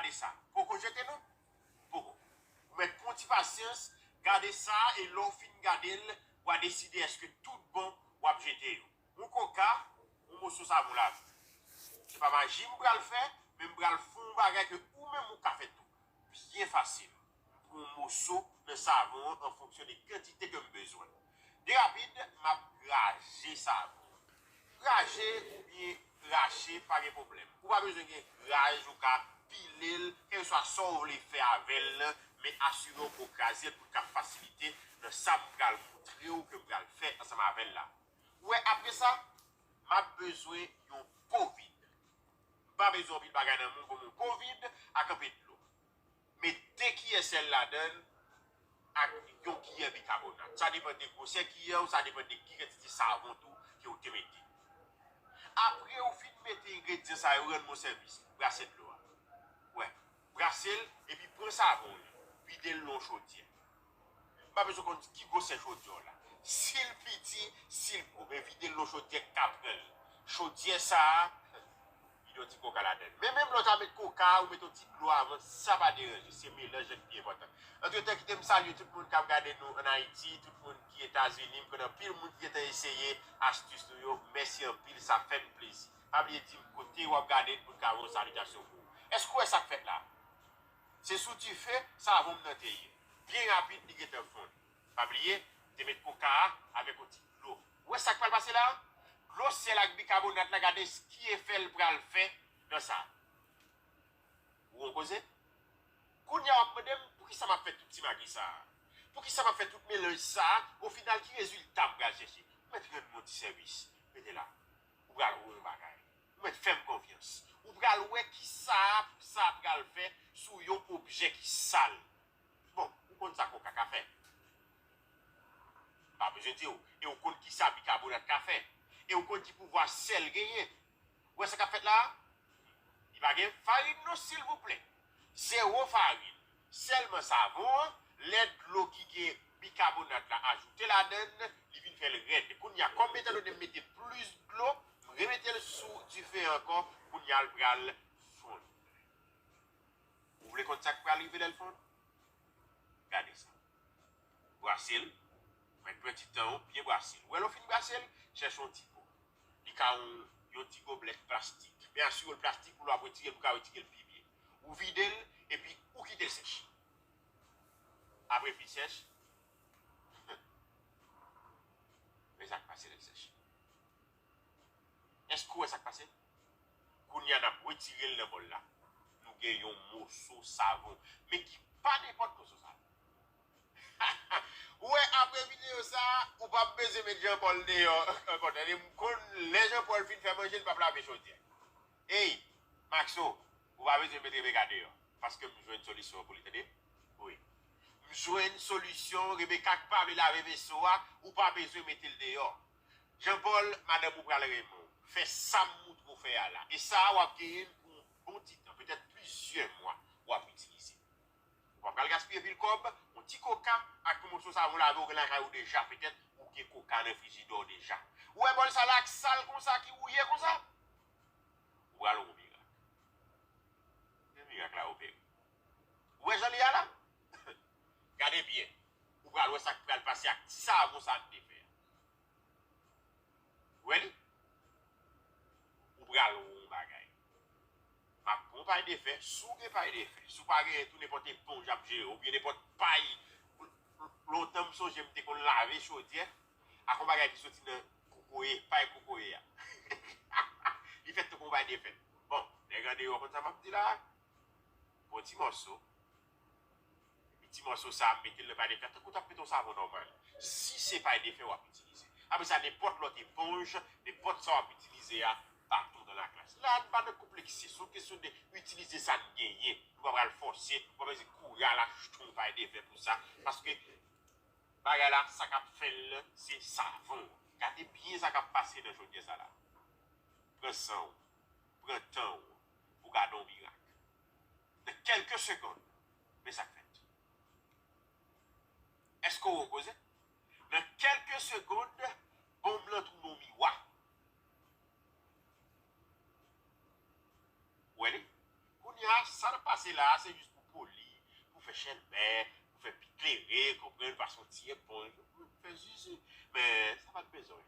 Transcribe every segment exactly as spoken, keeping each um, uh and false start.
Gade sa. Poko jete non? Poko. Ou mèt pran yon ti pasyans, gade sa, e lè w fin gade l, w a deside èske tout bon w ap jete yo. Yon koka, yon moso savon lave. Se pa maji m pral fè, men m pral fè yon bagay ke ou menm ou ka fè tou. Byen fasil. M pran yon moso nan savon an an fonksyon de kantite ke m bezwen. De rapid, m ap graje savon. Graje oubyen rache, pa gen pwoblèm. Ou pa bezwen gen graj, ou ka pile l, kèlkeswa sa w vle fè avè l nan, men asire w ke w kraze l pou l ka fasilite nan sa m pral montre w ke m pral fè ansanm avè l la. Ou wè, apre sa, m ap bezwen yon po vid. M pa bezwen anpil bagay nan men w, ban m yon po vid ak anpil dlo. Met de kiyè sèl ladan l ak yon kiyè bikabonat. Sa depann de gwosè kiyè w, sa depann de ki kantite savon tou ke w te mete. Apre w fin mete engredyan sa yo, rann mwen sèvis. Brase dlo a. Wè. Brase l, epi pran savon w lan. Vide l nan yon chodyè. M pa bezwen konn ki gwosè chodyè w la. Si l piti, si l gwo, men vide l nan yon chodyè k ka pran l. Chodyè sa a, vide yon ti koka ladan l. Men menm lè w ta met koka a, ou met yon ti dlo avan, sa pa deranje. Se melanj lan ki pi enpòtan. Antretan, kite m salye tout moun k ap gade nou ann Ayiti, tout moun ki Etazini. M konnen anpil moun ki gentan eseye astis nou yo. Mèsi anpil, sa fè n plezi. Pa bliye di m kote w ap gade n pou n ka voye yon salitasyon pou ou. Èske w wè sa k fèt la? Se sou dife savon m nan te ye. Byen rapid, li gentan fonn. Pa bliye, m te met koka a avèk yon ti dlo. Ou wè sa k pral pase la? Dlo, sèl ak bikabonat la, gade ki efè l pral fè nan sa. Ou wè yon koze? Kounye a, w ap mande m, poukisa m ap fè tout ti magi sa a? Poukisa m ap fè tout melanj sa a? Ofinal, ki rezilta m pral chèche? Ou mèt rann mwen yon ti sèvis. Rete la. Ou pral wè yon bagay. Ou mèt fè m konfyans. Ou pral wè kisa sa pral fè sou yon objè ki sal. Bon, ou konn sa koka ka fè. M pa bezwen di w. E ou konn kisa bikabonat ka fè. E ou konn ki pouvwa sèl genyen. Ou wè sa k ap fèt la a? Li pa gen farin non, silvouplè. Zewo farin. Sèlman savon an, lè dlo ki gen bikabonat la ajoute ladan l, li vin fè l rèd. Kounye a, kòm etandone m mete plis dlo, m remete l sou dife an ankò, kounye a l pral fonn. Ou vle konn sa k pral rive lè l fonn? Gade sa. Brase l. Mèt pran ti tan w, byen brase l. Ou wè lè w fin brase l, chèche yon ti po. Li ka yon, yon ti goblèt plastik. Men asire w l plastik pou lè w ap retire l, ou ka retire l pi byen. Ou vide l, epi ou kite l sèch. Apre fin sèch, men sa k pase lè l sèch. Èske w wè sa k pase? Kounye a n ap retire l nan bòl la. Nou gen yon moso savon. Men ki pa nenpòt moso savon. Ou wè, apre videyo sa a, ou p ap bezwen met Jean Paul deyò ankò. Tande, m konn lè Jean Paul fin fè manje, l p ap lave chodyè. Ey, Maxo, ou pa bezwen met Rebecca deyò. Paske m jwenn solisyon an pou li, tande. Wi. M jwenn solisyon, Rebecca k pa vle lave veso a, ou pa bezwen mete l deyò. Jean Paul, madanm ou pral renmen w. Fè sa m moutre w fè a la. E sa a, w ap genyen l pou yon bon ti tan, petèt plizyè mwa w ap itilize. Ou pa pral gaspiye pil kòb, yon ti koka ak yon moso savon lave w gen lakay ou deja, petèt ou gen koka nan frijidè w deja. Ou wè bòl sa la k sal konsa, ki wouye konsa? Ou pral wè yon mirak. Men mirak la opere. Ou wè jan li a la? Gade byen. Ou pral wè sa k pral pase ak ti savon sa n te fè a. Ou wè li? Ou pral wè yon bagay. M ap pran yon pay defè, si w gen pay defè, si w pa genyen tou, nenpòt eponj ap jere, oubyen nenpòt pay. Lontan m sonje m te konn lave chodyè ak yon bagay ki soti nan kokoye, pay kokoye a. Li fèt tankou yon pay defè. Bon, nèg andeyò konn sa m ap di la. Pran ti mòso. Epi ti mòso sa a, mete l nan pay defè, tankou w t ap mete yon savon nòmal. Si se pay defè w ap itilize. Apre sa, nenpòt lòt eponj, nenpòt sa w ap itilize a, baton dans la glace. La, n pa nan konplekse, se yon kesyon de itilize sa n genyen. Nou pa pral fòse, ou pa bezwen kouri al achte yon pay defè pou sa. Paske bagay la, sa k ap fè l, se savon. Gade byen sa k ap pase nan chodyè sa la. Pran san w, pran tan w, pou gade yon mirak. Nan kèlke segonn, men sa k fèt. Èske w wè koze? Nan kèlke segonn, bonm lan tounen yon miwa. Ou wè li? Kounye a, sa n ap pase pase la, se jis pou poli, pou fè chèlbè, pou fè pi klere, konprann, pase yon ti eponj, fè zizi. Men, sa pa t bezwen.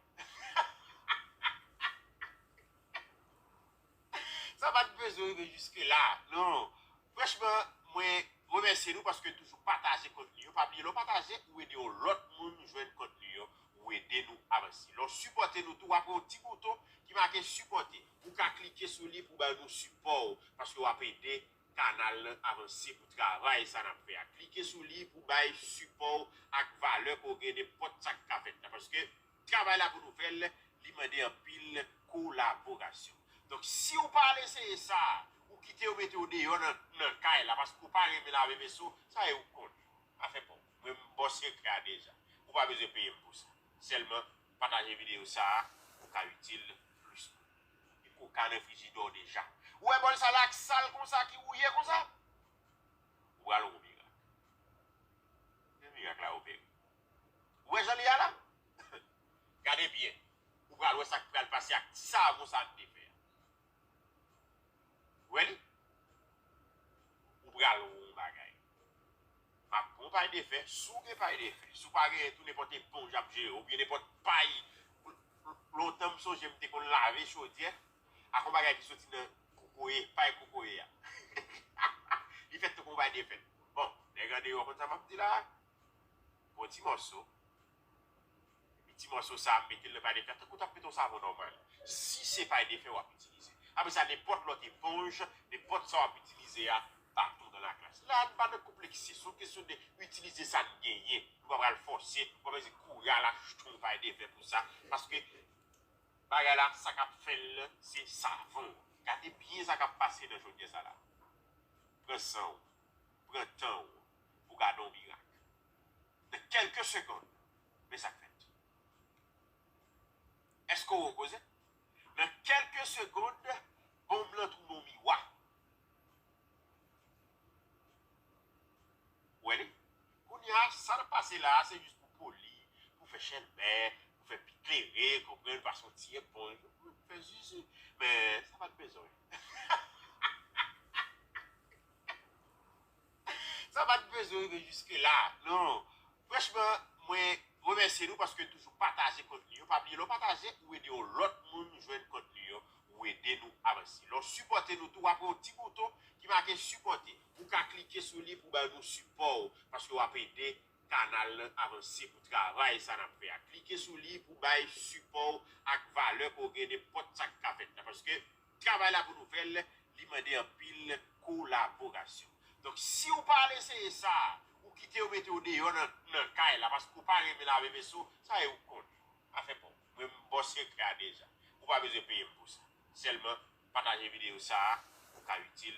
Sa pa t bezwen rive jiske la, non. Franchman, mwen remèsye nou paske n toujou pataje kontni yo. Pa bliye, lè w pataje, ou ede yon lòt moun jwenn kontni yo. Ou ede nou avanse. Lè w sipòte nou tou, w ap wè yon ti bouton ki make sipòte. Ou ka klike sou li pou bay nou sipò w, paske w ap ede kanal lan avanse pou travay sa n ap fè a. Klike sou li pou bay sipò w ak valè ke w gen nenpòt sa k ka fèt la. Paske travay la pou nou fè l, li mande anpil kolaborasyon. Donk, si w pa al eseye sa, ou kite yo mete w deyò nan, nan kay la, paske w pa renmen lave veso, sa e ou k konn. Afè pa w. Mwen, m ba w sekrè a deja. Ou pa bezwen peye m pou sa. Sèlman, pataje videyo sa a, ou ka itil plis moun. Epi w ka nan frijidè w deja. Ou wè bòl sa la k sal konsa, ki wouye konsa? Ou pral wè yon mirak. Men mirak la opere. Ou wè jan li a la? Gade byen. Ou pral wè sa k pral pase ak ti savon sa m te fè a. Ou wè li? Ou pral wè yon bagay. M ap pran yon pay de fè. Si w gen pay de fè, si w pa genyen tou, nenpòt eponj ap jere, oubyen nenpòt pay. Lontan, m sonje m te konn lave chodyè ak yon bagay ki soti nan kokoye, pay kokoye a. Li fèt tankou yon pay de fè. Bon, nèg andeyò konn sa m ap di la. Bon, ti mòso. Epi ti mòso sa a, m mete l nan pay de fè, tankou w t ap mete yon savon nòmal. Si se pay de fè w ap itilize. Apre sa, nenpòt lòt eponj, nenpòt sa w ap itilize a, partout dans la classe. La, nou pa nan konplekse, se yon kesyon de itilize sa n genyen. Nou pa pral fòse, ou pa bezwen kouri al achte yon pay de fè pou sa, paske bagay la, sa k ap fè l, se savon. Gade byen sa k ap pase nan chodyè sa la. Pran san w, pran tan w, pou gade yon mirak. Nan kèlke segonn, men sa k fèt. Èske w wè koze? Nan kèlke segonn, bonm lan tounen yon miwa. Ou wè li? Kounye a, sa n ap pase la a, se jis pou poli, pou fè chèlbè, pou fè pi klere, konprann, pase yon ti eponj, fè zizi. Men, sa pa t bezwen. Sa pa t bezwen rive jiske la, non. Franchman, mwen remèsye nou paske n toujou pataje kontni yo. Pa bliye, lè w pataje, ou ede yon lòt moun jwenn kontni yo. Ou ede nou avanse. Lè w sipòte nou tou, w ap wè yon ti bouton ki make sipòte. Ou ka klike sou li pou bay nou sipò w, paske w ap ede kanal lan avanse pou travay sa n ap fè a. Klike sou li pou bay sipò w ak valè ke w gen nenpòt sa k ka fèt la. Paske travay la pou nou fè l, li mande anpil kolaborasyon. Donk, si w pa al eseye sa, ou kite yo mete w deyò nan, nan kay la, paske w pa renmen lave veso, sa e ou k konn. Afè pa w. Mwen, m ba w sekrè a deja. Ou pa bezwen peye m pou sa. Sèlman, pataje videyo sa a, ou ka itil